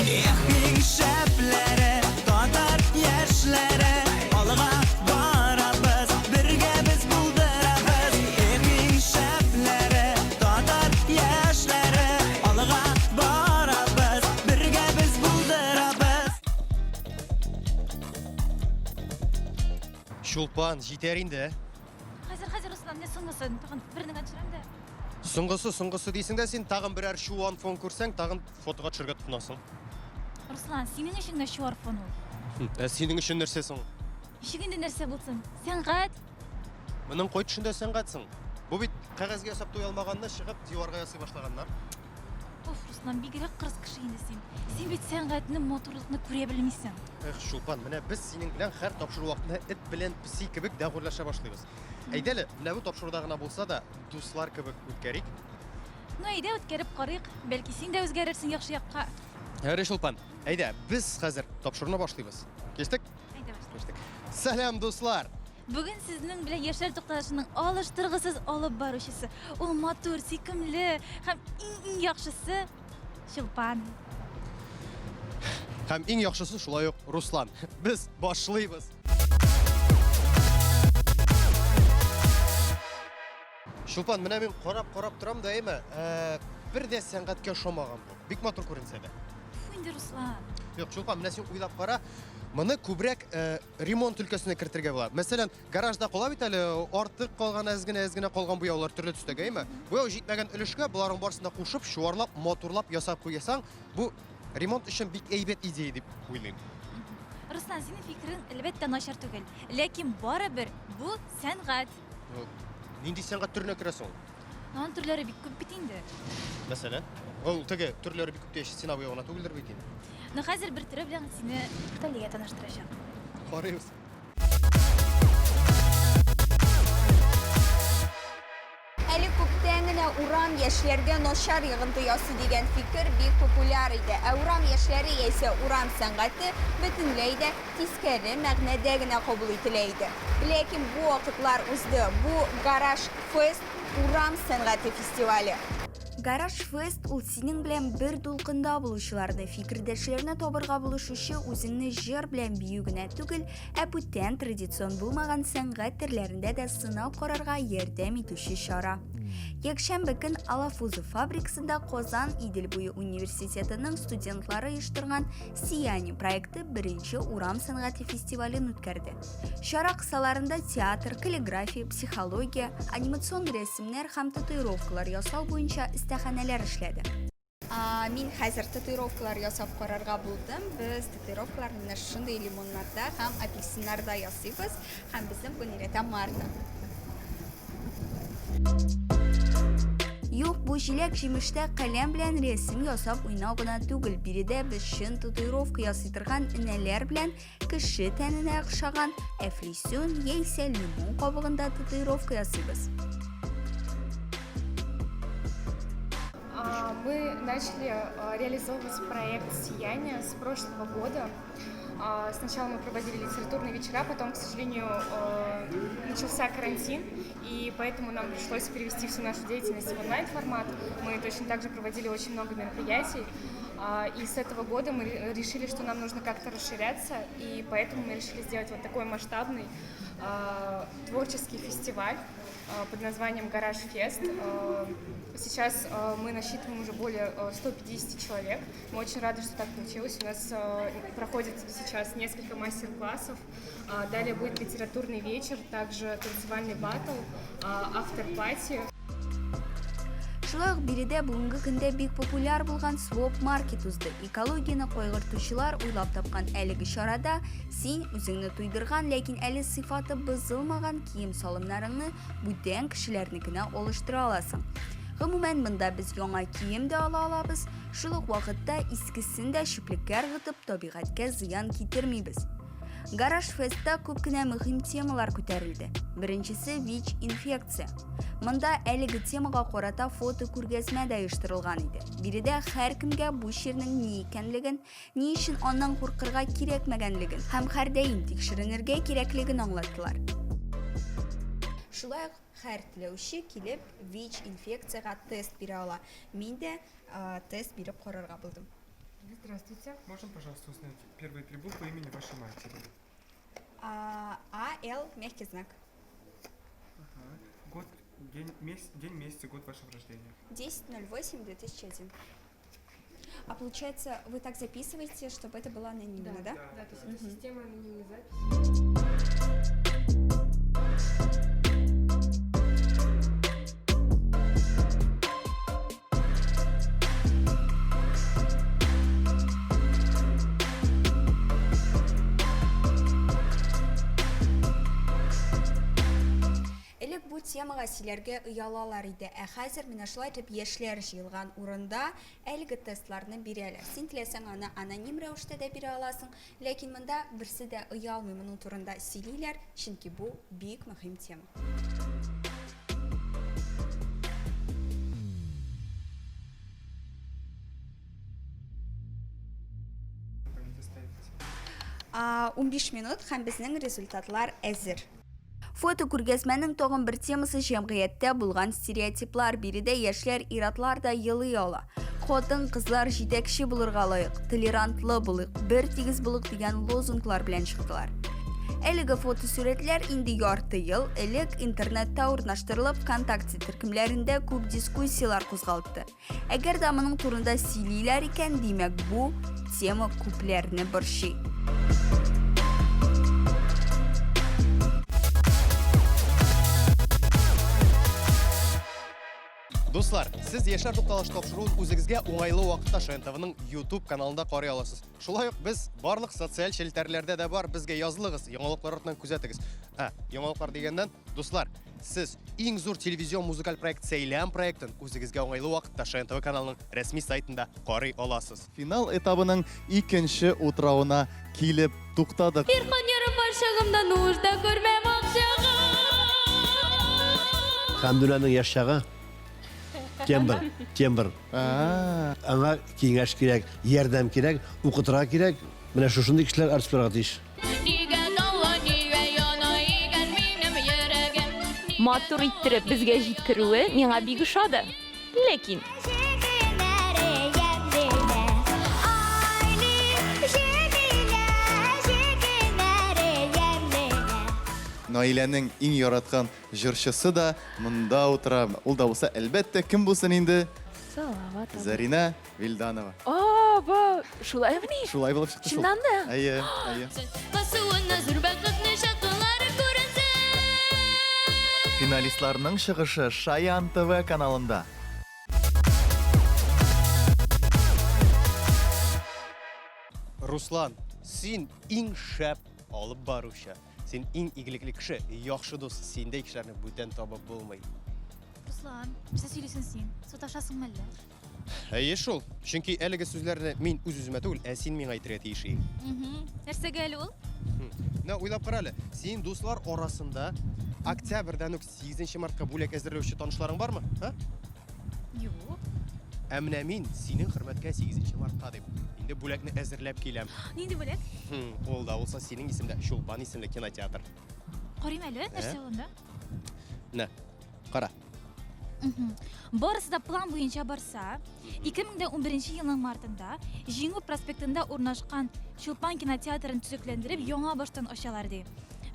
Эх, иң шәпләре, татар яшьләре, алга барабыз, бергә без булдырабыз. Эх, иң шәпләре, татар яшьләре, алга барабыз, бергә без булдырабыз. Чулпан, җитәр инде. Хәзер, хәзер, Руслан, менә соңгысы, тагын берне генә төшерәм дә. Соңгысы, соңгысы дисең дә син тагын берәр чуан фон күрсәң, тагын фотога төшергә тотынасың. Руслан, синең өчен генә чуар фон ул. Ә синең өчен нәрсә соң? Ничек инде нәрсә булсын? Сәнгать! Моның кай төшендә сәнгать соң? Бу бит кәгазьгә ясап туя алмаганны чыгып диварга ясый башлаганнар. Уф, Руслан, бигрәк кырыс кеше инде син. Син бит сәнгатьне, матурлыкны күрә белмисең. Эх, Чулпан, менә без синең белән һәр тапшыру вакытында эт белән песи кебек дәгъвалаша башлыйбыз. Әйдә әле, менә бу тапшыруда гына булса да, дуслар кебек үткәрик. Ну, әйдә үткәреп карыйк. Бәлки син дә үзгәрерсең яхшы якка. Әре, Чулпан, әйдә, без хәзер тапшыруны башлыйбыз. Килештек? Әйдә башлыйк. Килештек. Сәлам, дуслар! Бүген сезнең белән Яшьләр тукталышының алыштыргысыз алып баручысы. Ул матур, сөйкемле һәм иң-иң яхшысы Чулпан. Һәм иң яхшысы шулай ук Руслан. Без башлыйбыз. Чулпан, менә мин карап-карап торам да, әйме, э, бер дә сәнгатькә ошамаган бу. Бик матур күренсә дә. Фу инде, Руслан. Юк, Чулпан, менә син уйлап кара, моны күбрәк э, ремонт өлкәсенә кертергә була. Мәсәлән, гаражда кала бит әле артык калган, әз генә, әз генә калган буяулар төрле төстәге, әйме? Буяу җитмәгән өлешкә боларның барысын да кушып, чуарлап, матурлап ясап куясаң, бу ремонт өчен бик әйбәт идея дип уйлыйм. Руслан, синең фикерең, әлбәттә, начар түгел. Ләкин барыбер бу сәнгать. Нинди сәнгать төренә керә соң? Аның төрләре бик күп бит инде. Мәсәлән? Ул теге төрләре бик күп дигәч, стена буяу гына түгелдер бит инде. Ну, хәзер бер төре белән сине Талия таныштырачак. Карыйбыз. Әле күптән генә урам яшьләргә начар йогынты ясый дигән фикер бик популяр иде. Ә урам яшьләре яисә урам сәнгате бөтенләй дә тискәре мәгънәдә генә кабул ителә иде. Ләкин бу вакытлар узды. Бу Гараж Фест урам сәнгате фестивале. Гараж Фест ул синең белән бер дулкында булучыларны, фикердәшләрне табырга булышучы, үзеңне җыр белән бию генә түгел, ә бүтән традицион булмаган сәнгать төрләрендә дә сынап карарга ярдәм итүче чара. Якшәмбе көн Алафузов фабрикасында Казан Идел буе университетының студентлары оештырган Сияние проекты беренче урам сәнгате фестивален үткәрде. Чара кысаларында театр, каллиграфия, психология, анимацион рәсемнәр һәм татуировкалар ясау буенча остаханәләр эшләде. Мин хәзер татуировкалар ясап карарга булдым. Без татуировкаларны менә шушындый лимоннарда һәм апельсиннарда ясыйбыз. Һәм безне бүген өйрәтә Марта. Юк, бу җиләк-җимештә каләм белән рәсем ясап уйнау гына түгел. Биредә без чын татуировка ясый торган энәләр белән кеше тәненә охшаган әфлисун яисә лимон кабыгында татуировка ясыйбыз. Мы начали реализовывать проект «Сияние» с прошлого года. Сначала мы проводили литературные вечера, потом, к сожалению, начался карантин, и поэтому нам пришлось перевести всю нашу деятельность в онлайн-формат. Мы точно так же проводили очень много мероприятий. И с этого года мы решили, что нам нужно как-то расширяться, и поэтому мы решили сделать вот такой масштабный творческий фестиваль под названием «Гараж Фест». Сейчас мы насчитываем уже более 150 человек. Мы очень рады, что так получилось. У нас проходит сейчас несколько мастер-классов. Далее будет литературный вечер, также танцевальный батл, автор-пати. Шулай ук биредә бүгенге көндә бик популяр булган своп маркет узды. Экологияне кайгыртучылар уйлап тапкан әлеге чарада син үзеңне туйдырган, ләкин әле сыйфаты бозылмаган кием-салымнарыңны бүтән кешеләрнекенә алыштыра аласың. Гомумән, монда без яңа кием дә ала алабыз, шул ук вакытта искесен дә чүплеккә ыргытып, табигатькә зыян китермибез. Гараж фестта күп кенә мөһим темалар күтәрелде. Беренчесе ВИЧ инфекция. Монда әлеге темага карата фото күргәзмә дә оештырылган иде. Биредә һәркемгә бу чирнең ни икәнлеген, ни өчен аннан куркырга кирәкмәгәнлеген һәм һәрдаим тикшеренергә кирәклеген аңлаттылар. Шулай ук һәр теләүче килеп ВИЧ инфекциягә тест бирә ала. Мин дә тест биреп карарга булдым. Здравствуйте. Можно, пожалуйста, узнать первые три буквы имени вашей матери? А, А, Л, мягкий знак. Ага. Год, день, месяц, день, месяц и год вашего рождения. 10.08.2001. А получается, вы так записываете, чтобы это было анонимно, да? Да, то есть это система анонимной записи. Элек бу темага сөйләргә оялалар иде, ә хәзер менә шулай итеп яшьләр җыелган урында әлеге тестларны бирәләр. Син теләсәң аны аноним рәвештә дә бирә аласың, ләкин монда берсе дә оялмый моның турында сөйлиләр, чөнки бу бик мөһим тема. 15 минут һәм безнең результатлар әзер. Фотокүргәзмәнең тагын бер темасы җәмгыятьтә булган стереотиплар. Биредә яшьләр, ир-атлар да елый ала. Хатын-кызлар җитәкче булырга лаек, толерантлы булыйк, бер тигез булыйк дигән лозунглар белән чыктылар. Әлеге фотосурәтләр инде ярты ел элек интернетта урнаштырылып, ВКонтакте төркемнәрендә күп дискуссияләр кузгалтты. Әгәр дә моның турында сөйлиләр икән, димәк, бу тема күпләрне борчый. Дуслар, сез Яшьләр тукталышы тапшыруын үзегезгә уңайлы вакытта Шаян ТВның YouTube каналында карый аласыз. Шулай ук без барлык социаль челтәрләрдә дә бар, безгә язылыгыз, яңалыклар артыннан күзәтегез. Ә, яңалыклар дигәннән, дуслар, сез иң зур телевизион музыкаль проект Сәйлән проектын үзегезгә уңайлы вакытта Шаян ТВ каналының рәсми сайтында карый аласыз. Финал этабының икенче утравына килеп туктадык. Ирхан ярым бар чагымда нужда күрмәм акчага. Хәмдүнәнең яшь чагы тембр, тембр. Аңа киңәш кирәк, ярдәм кирәк, укытырга кирәк. Менә шушындый кешеләр артист булырга тиеш. Нигә дала, нигә яна икән минем йөрәгем? Матур иттереп безгә җиткерүе миңа бик ошады. Ләкин. Наиләнең иң яраткан җырчысы да монда утыра. Ул да булса, әлбәттә, кем булсын инде? Салават. Зарина Вильданова. О, бу шулаймыни? Шулай булып чыкты шул. Чыннан да? Әйе, әйе. Басуына зур бәхетне чаткылары күренсен. Финалистларның чыгышы Шаян ТВ каналында. Руслан, син иң шәп алып баручы. Син иң игелекле кеше, яхшы дус. Синдәй кешеләрне бүтән табып булмый. Руслан, нәрсә сөйлисең син? Саташасыңмы әллә? Әйе шул. Чөнки әлеге сүзләрне мин үз-үземә түгел, ә син миңа әйтергә тиеш идең. Нәрсәгә әле ул? Менә уйлап кара әле. Синең дуслар арасында октябрьдән үк 8 мартка бүләк әзерләүче танышларың бармы? Һа? Юк. Ә менә мин синең хөрмәткә 8 мартка дип инде бүләкне әзерләп киләм. Нинди бүләк? Ул да булса синең исемдә Чулпан исемле кинотеатр. Карыйм әле, нәрсә ул анда? Менә, кара. Барысы да план буенча барса, 2011 елның мартында Җиңү проспектында урнашкан Чулпан кинотеатрын төзекләндереп, яңа баштан ачалар ди.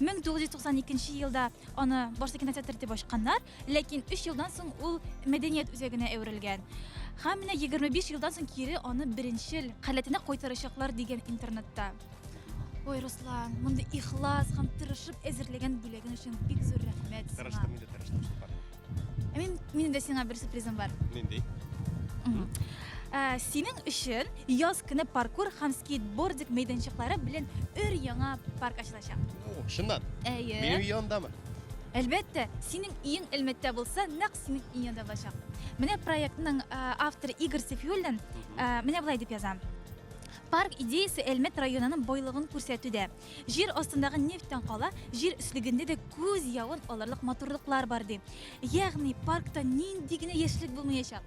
1992 елда аны башта кинотеатр дип ачканнар, ләкин 3 елдан соң ул мәдәният үзәгенә әверелгән. Һәм менә 25 елдан соң кире аны беренчел халәтенә кайтарачаклар дигән интернетта. Ой, Руслан, мондый ихлас һәм тырышып әзерләгән бүләгең өчен бик зур рәхмәт сиңа. Тырыштым инде, тырыштым, Чулпан. Ә мин, минем дә сиңа бер сюрпризым бар. Нинди? Ә, синең өчен яз көне паркур һәм скейтбординг мәйданчыклары белән өр яңа парк ачылачак. О, чыннан? Әйе. Минем өй янындамы? Әлбәттә, синең өең Әлмәттә булса, нәкъ синең өй янында булачак. Менә проектның ә, авторы Игорь Сефиуллин ә, менә болай дип яза. Парк идеясе Әлмәт районының байлыгын күрсәтүдә. Җир астындагы нефтьтән кала, җир өслегендә дә күз явын алырлык матурлыклар бар ди. Ягъни паркта нинди генә яшьлек булмаячак.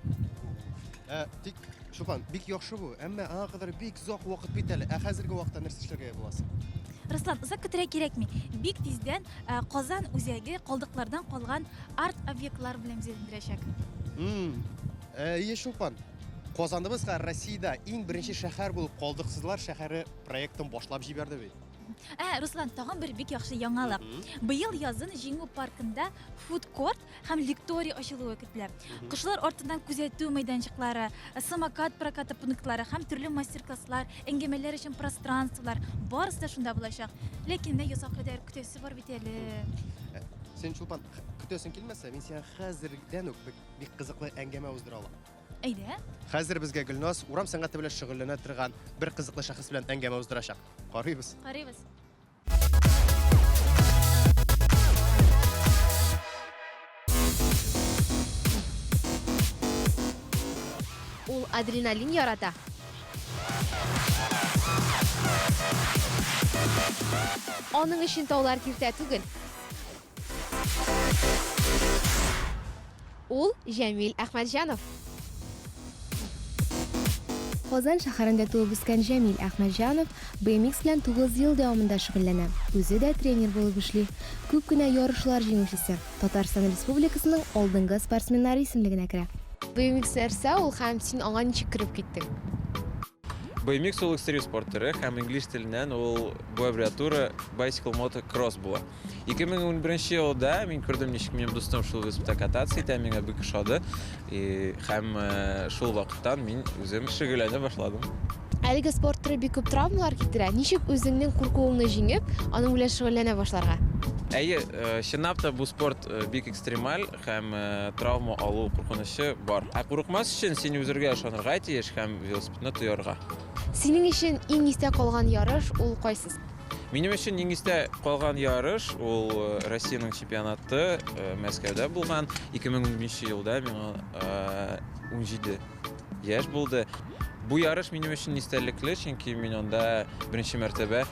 Ә, тик, Чулпан, бик яхшы бу, әмма аңа кадәр бик озак вакыт бит әле. Ә хәзерге вакытта нәрсә эшләргә буласың? Руслан, озак көтәргә кирәкми. Бик тиздән ә, Казан үзәге калдыклардан калган арт-объектлар белән бизәлдерәчәк. Әйе, Чулпан. Казаныбызга Россиядә иң беренче шәһәр булып калдыксызлар шәһәре проектын башлап җибәрде бит. Ә, Руслан, тагын бер бик яхшы яңалык. Быел язын Җиңү паркында фудкорт һәм лекторий ачылуы көтелә. Кошлар артыннан күзәтү мәйданчыклары, самокат прокаты пунктлары һәм төрле мастер-класслар, әңгәмәләр өчен пространстволар барысы да шунда булачак. Ләкин менә язга кадәр көтәсе бар бит әле. Э, син, Чулпан, көтәсең килмәсә, мин сиңа хәзердән үк бик кызыклы әңгәмә уздыра алам. Әйдә. Хәзер безгә Гөлназ урам сәнгате белән шөгыльләнә торган бер кызыклы шәхес белән әңгәмә уздырачак. Карыйбыз. Карыйбыз. Ул адреналин ярата. Аның өчен таулар киртә түгел. Ул Җәмил Әхмәтҗанов. Казан шәһәрендә туып үскән Җәмил Әхмәтҗанов BMX белән 9 ел дәвамында шөгыльләнә. Үзе дә тренер булып эшли. Күп кенә ярышлар җиңүчесе. Татарстан Республикасының алдынгы спортсменнары исемлегенә керә. BMX нәрсә ул һәм син аңа ничек кереп киттең? BMX ул экстрим спорт төре һәм инглиз теленнән ул бу аббревиатура Bicycle Moto Cross була. 2011 елда мин күрдем, ничек минем дустым шул велосипедта кататься итә, миңа бик ошады. И, һәм э, шул вакыттан мин үзем шөгыльләнә башладым. Әлеге спорт төре бик күп травмалар китерә. Ничек үзеңнең куркуыңны җиңеп, аның белән шөгыльләнә башларга? Әйе, э, чынлап та бу спорт э, бик экстремаль һәм травма алу куркынычы бар. Ә курыкмас өчен син үзергә ышанырга тиеш һәм велосипедны тоярга. Синең өчен иң истә калган ярыш ул кайсысы? Минем өчен иң истә калган ярыш ул Россиянең чемпионаты Мәскәүдә булган. 2011 елда миңа 17 яшь булды. Бу ярыш минем өчен истәлекле, чөнки мин анда беренче мәртәбә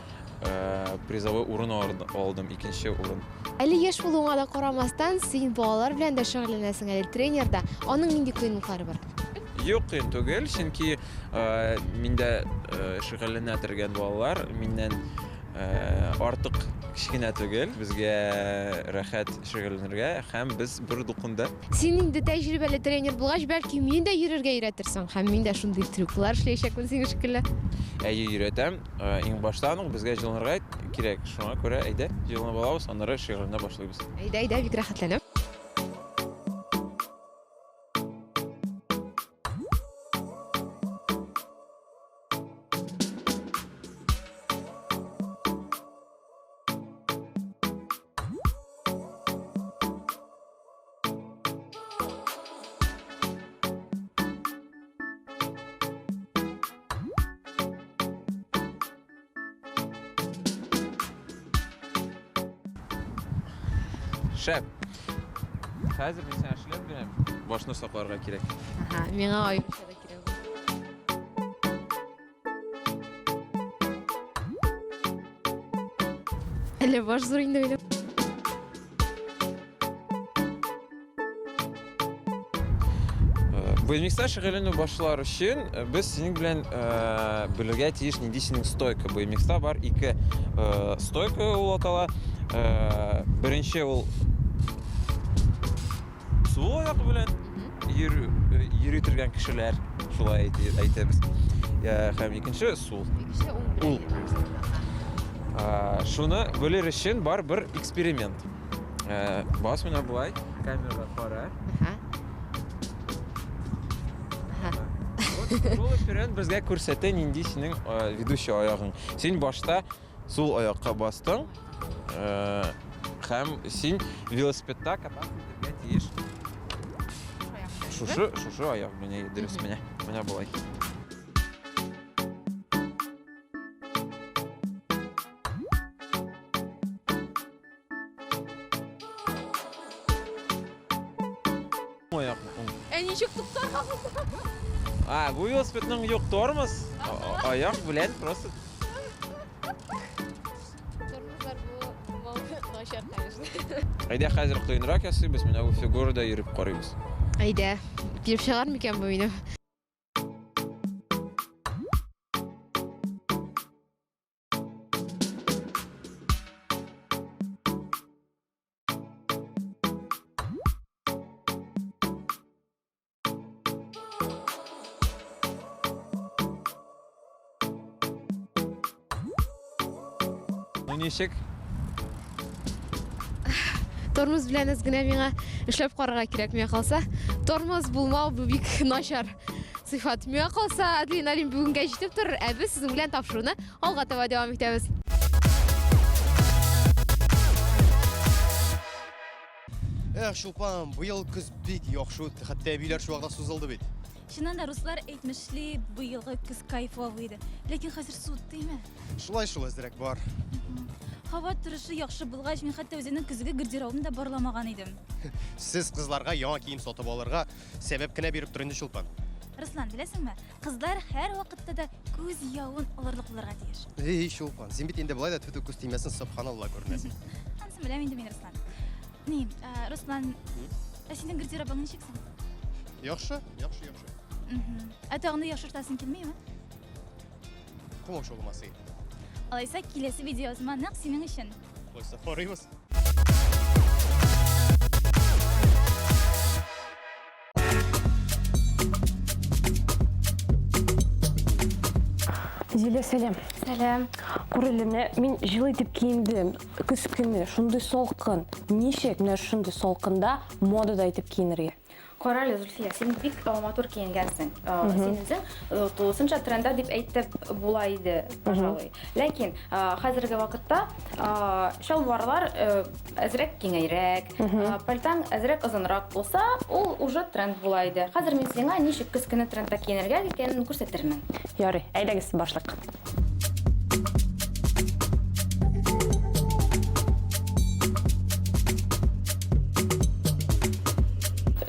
призовой урын алдым, икенче урын. Әле яшь булуыңа да карамастан, син балалар белән дә шөгыльләнәсең әле, тренер да. Аның нинди кыенлыклары бар? Юк, кыен түгел, чөнки миндә шөгыльләнә торган балалар миннән артык кечкенә түгел. Безгә рәхәт шөгыльләнергә һәм без бер дулкында. Син инде тәҗрибәле тренер булгач, бәлки мине дә йөрергә өйрәтерсең һәм мин дә шундый трюклар эшләячәкмен синең шикелле. Әйе, өйрәтәм. Иң баштан ук безгә җылынырга кирәк. Шуңа күрә әйдә, җылынып алабыз, аннары шөгыльләнә башлыйбыз. Әйдә, әйдә, бик рәхәтләнәм. Шәп. Хәзер мин сиңа эшләп бирәм. Башны сакларга кирәк. Ага, миңа аеруча да кирәк. Әллә баш зур инде минем. BMX-та шөгыльләнү башлар өчен э, без синең белән э, белергә тиеш нинди синең стойка. BMX-та бар ике э, стойка ул атала. Беренче ул сул аяк белән йөрү, йөри торган кешеләр, шулай әйтәбез. Һәм икенче сул. Икенче уң белән. Шуны белер өчен бар бер эксперимент. Бас менә болай, камерага кара. Шул эксперимент безгә күрсәтә нинди синең ведущий аягың. Син башта Сул аякка бастың, һәм син велосипедта кататься итәргә тиеш. Шушы, шушы аяк менә дөрес менә. Менә болай. Аякны уң. Ә ничек туктарга монда? А, бу велосипедның юк тормоз. Аяк белән просто. Тормозлар бу начар, конечно. Әйдә хәзер кыенрак ясыйбыз, менә бу фигурада йөреп карыйбыз. Әйдә, килеп чыгар микән бу минем? Ну ничек? Тормоз белән әз генә миңа эшләп карарга кирәк, миңа калса. Тормоз булмау бу бик начар сыйфат. Миңа калса, адреналин бүгенгә җитеп торыр, ә без сезнең белән тапшыруны алга таба дәвам итәбез. Эх, Чулпан, быел көз бик яхшы үтте, хәтта әбиләр чуагы да сузылды бит. Чыннан да, руслар әйтмешли, быелгы көз кайфовый иде. Ләкин хәзер суытты име? Шулай шул әзрәк бар. Һава торышы яхшы булгач, мин хәтта үземнең көзге гардеробымны да барламаган идем. Сез кызларга яңа кием сатып алырга сәбәп кенә биреп тор инде, Чулпан. Руслан, беләсеңме, кызлар һәрвакытта да күз явын алырлык булырга тиеш. Эй, Чулпан, син бит инде болай да түтү күз тимәсен, собханалла күренәсең. Анысын беләм инде мин, Руслан. Ни, ә, Руслан, ә синең гардеробың ничек соң? Яхшы, яхшы, яхшы. Ә тагын да яхшыртасың килмиме? Комачауламас иде. Алайса, киләсе видеоязма нәкъ синең өчен. Алайса, карыйбыз. Зилә, сәлам. Сәлам. Күреле, менә мин җылы итеп киендем. Көз көне, шундый салкын. Ничек менә шундый салкында модада итеп киенергә? Кара әле, Зөлфия, син бик матур киенгәнсең. Син үзең тулысынча трендда дип әйтеп була иде, пожалуй. Ләкин хәзерге вакытта чалбарлар әзрәк киңәйрәк, пальтаң әзрәк озынрак булса, ул уже тренд була иде. Хәзер мин сиңа ничек көз көне трендта киенергә икәнен күрсәтермен. Ярый, әйдәгез, башлыйк.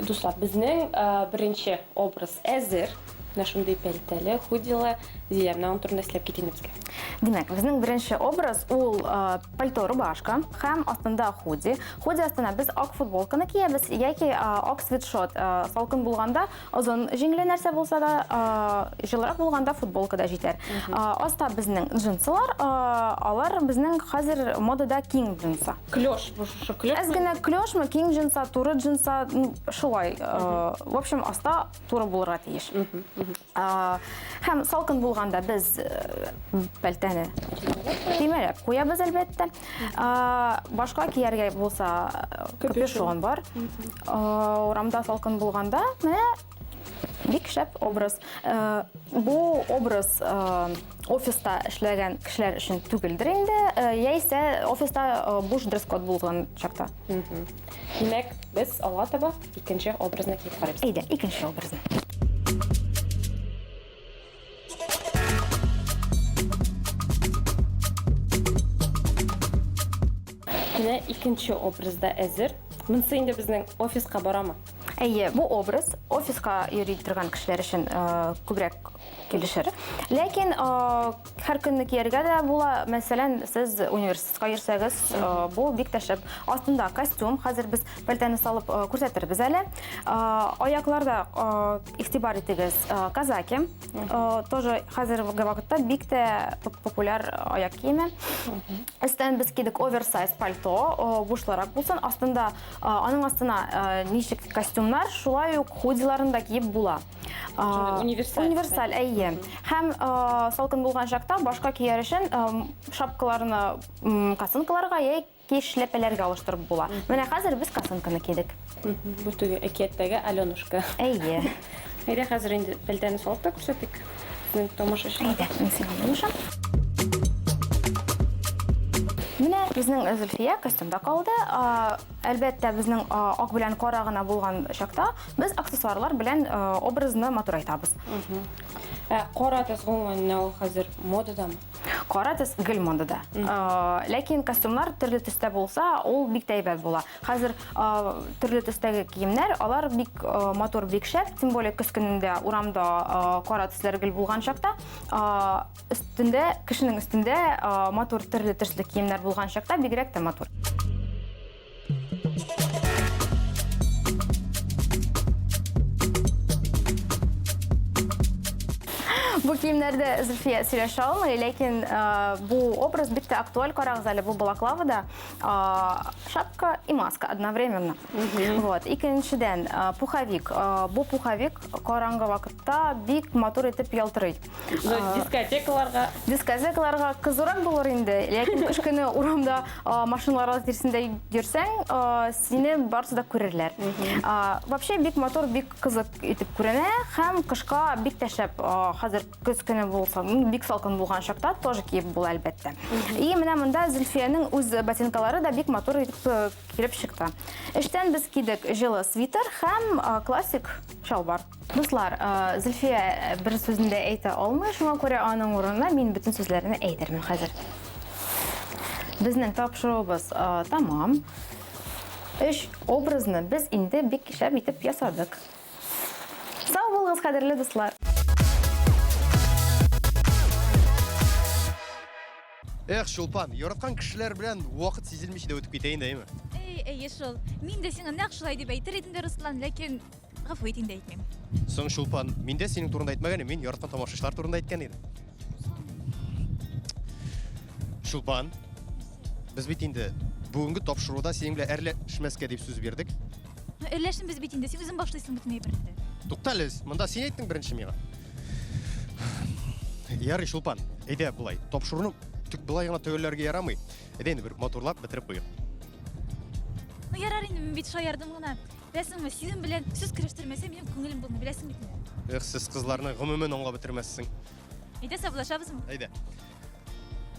Дуслар, безнең беренче образ әзер. Менә шундый пәлтәле, худилы. Зилә, менә аның турында сөйләп кит инде безгә. Димәк, безнең беренче образ ул пальто рубашка һәм астында худи. Худи астына без ак футболканы киябез яки ак свитшот. Салкын булганда Озын җиңле нәрсә булса да, җылырак булганда футболка да җитәр. Аста безнең джинсылар, алар безнең хәзер модада киң джинса. Клеш, бу шушы клеш. Әз генә клешмы, киң джинса, туры джинса, шулай. В общем, аста туры булырга тиеш. Һәм салкын булганда без пәлтәне төймәләп куябыз, әлбәттә. Башка кияргә булса, капюшон бар. Урамда салкын булганда, менә бик шәп образ. Бу образ офиста эшләгән кешеләр өчен түгелдер инде, яисә офиста буш дресс-код булган чакта. Димәк, без алга таба икенче образны киеп карыйбыз. Әйдә, икенче образны. Менә икенче образ да әзер. Монысы инде безнең офиска барамы? Әйе, бу образ офиска йөри торган кешеләр өчен э, күбрәк килешер. Ләкин э, һәр көнне кияргә дә була. Мәсәлән, сез университетка йөрсәгез, э, бу бик тә шәп. Астында костюм, хәзер без пәлтәне салып күрсәтербез әле. Аякларда Игътибар итегез, э, казаки. Э, тоже хәзерге вакытта бик тә популяр аяк киеме. Өстән без кидек оверсайз пальто, э, бушларак булсын. Астында, аның астына ничек костюмнар, шулай ук худиларын да киеп була. Универсаль. Универсаль, әйе. Һәм салкын булган чакта башка кияр өчен шапкаларны косынкаларга яки Ки шляпәләргә алыштырып була. Менә хәзер без косынканы кидек. Бу теге әкияттәге Аленушка. Әйе. Әйдә хәзер инде пәлтәне салып та күрсәтик. Безнең тамашачылар. Әйдә, мин сиңа булышам. Менә безнең Зөлфия костюмда калды. Әлбәттә, безнең ак белән кара гына булган чакта без аксессуарлар белән образны матурайтабыз. Ә кара төс гомумән менә ул хәзер модадамы? Кара төс гел модада. Ләкин костюмнар төрле төстә булса, ул бик тә әйбәт була. Хәзер төрле төстәге киемнәр, алар бик матур, бик шәп, тем более көз көнендә урамда кара төсләр гел булган чакта, өстендә, кешенең өстендә матур төрле төсле киемнәр булган чакта бигрәк тә матур. Бу Киемнәрдә Зөлфия сөйләшә алмый, ләкин бу образ бик тә актуаль, карагыз әле, бу балаклавада шапка и маска одновременно. Вот. Икенчедән, пуховик. Бу пуховик караңгы вакытта бик матур итеп ялтырый. Ну, дискотекаларга. Дискотекаларга кызурак булыр инде, ләкин кыш көне урамда машиналар тирсендә йөрсәң, сине барысы да күрерләр. Вообще бик матур, бик Кызык итеп күренә һәм кышка бик тә шәп. Хәзер көз көне булса, бик салкын булган чакта тоже киеп була, әлбәттә. И менә монда Зөлфиянең үз ботинкалары да бик матур итеп э, килеп чыкты. Эштән без кидек җылы свитер һәм классик чалбар. Дуслар, Зөлфия бер сүзен дә әйтә алмый, шуңа күрә аның урынына мин бөтен сүзләрне әйтермен хәзер. Безнең тапшыруыбыз тамам. Өч образны без инде бик шәп итеп ясадык. Сау булыгыз, кадерле дуслар! Эх, Чулпан, яраткан кешеләр белән вакыт сизелмичә дә үтеп китә инде, әйеме? Әй, әйе шул. Мин дә сиңа нәкъ шулай дип әйтер идем дә, Руслан, ләкин гафу ит инде әйтмим. Соң, Чулпан, мин дә синең турында әйтмәгән идем, мин яраткан тамашачылар турында әйткән идем. Чулпан, без бит инде бүгенге тапшыруда синең белән әрләшмәскә дип сүз бирдек. Ну, әрләшмибез бит инде, син үзең башлыйсың бөтен әйберне. Тукта әле, монда син әйттең беренче миңа. Ярый, Чулпан, әйдә болай, тапшыруны тик болай гына төгәлләргә ярамый. Әйдә инде бер матурлап бетереп куйыйк. Ну, ярар инде, мин бит шаярдым гына. Беләсеңме, синең белән сүз көрәштермәсә, минем күңелем булмый, беләсең бит инде. Эх, сез кызларны гомумән аңлап бетермәссең. Әйдә, саубуллашабызмы? Әйдә.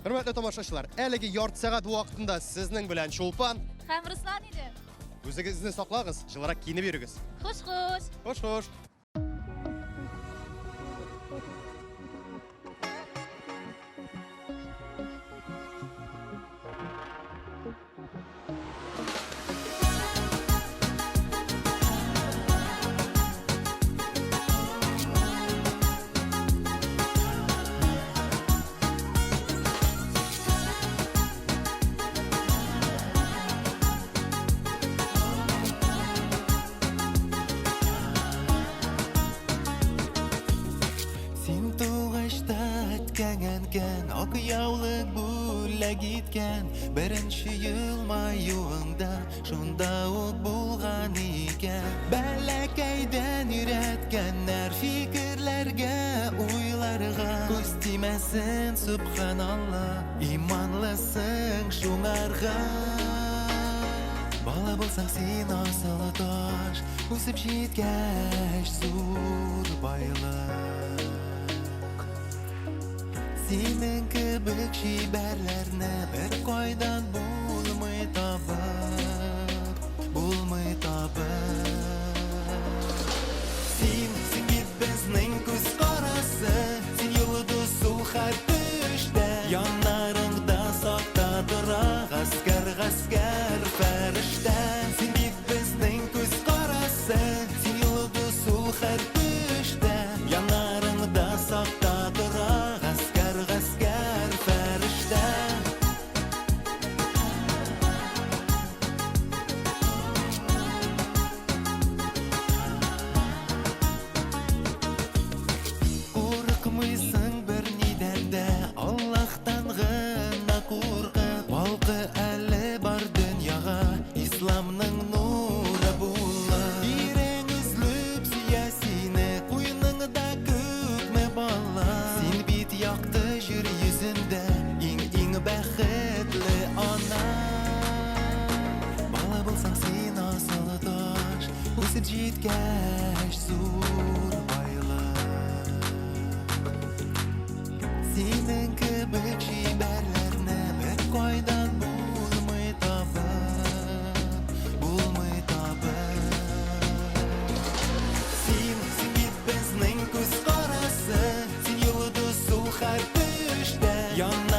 Хөрмәтле тамашачылар, әлеге ярты сәгать вакытында сезнең белән Чулпан һәм Руслан иде. Үзегезне саклагыз, җылырак киенеп йөрегез. Хуш-хуш. Хуш-хуш. Син тугач та әткәң әнкәң ак яулык бүләк иткән Беренче елмаюыңда шунда ук булган икән Бәләкәйдән өйрәткәннәр фикерләргә, уйларга Күз тимәсен, сөбханалла, иманлысың шуңарга Бала булсаң син асыл таш, үсеп җиткәч зур байлык Синең кебек чибәрләрне бер кайдан булмый табып, булмый табып. Син, син бит безнең күз карасы, син йолдыз ул һәр төштә. Яннарыңда сакта тора гаскәр, гаскәр фәрештә. Син бит безнең күз карасы, син йолдыз ул һәр төштә. Яннарыңда сакта тора гаскәр, гаскәр фәрештә. Курыкмыйсың бернидән дә, Аллаһтан гына куркып. Балкы әле бар дөньяга, Исламның нуры булып. Ирең өзлеп сөя сине, куеныңда күпме бала. Син бит якты җир йөзендә, иң-иң бәхетле ана. Бала булсаң син асыл таш, үсеп җиткәч зур байлык. Синең кебек чибәрләрне бер кайдан булмый табып, булмый табып. Син, син бит безнең күз карасы, син йолдыз ул һәр төштә. Яннарыңда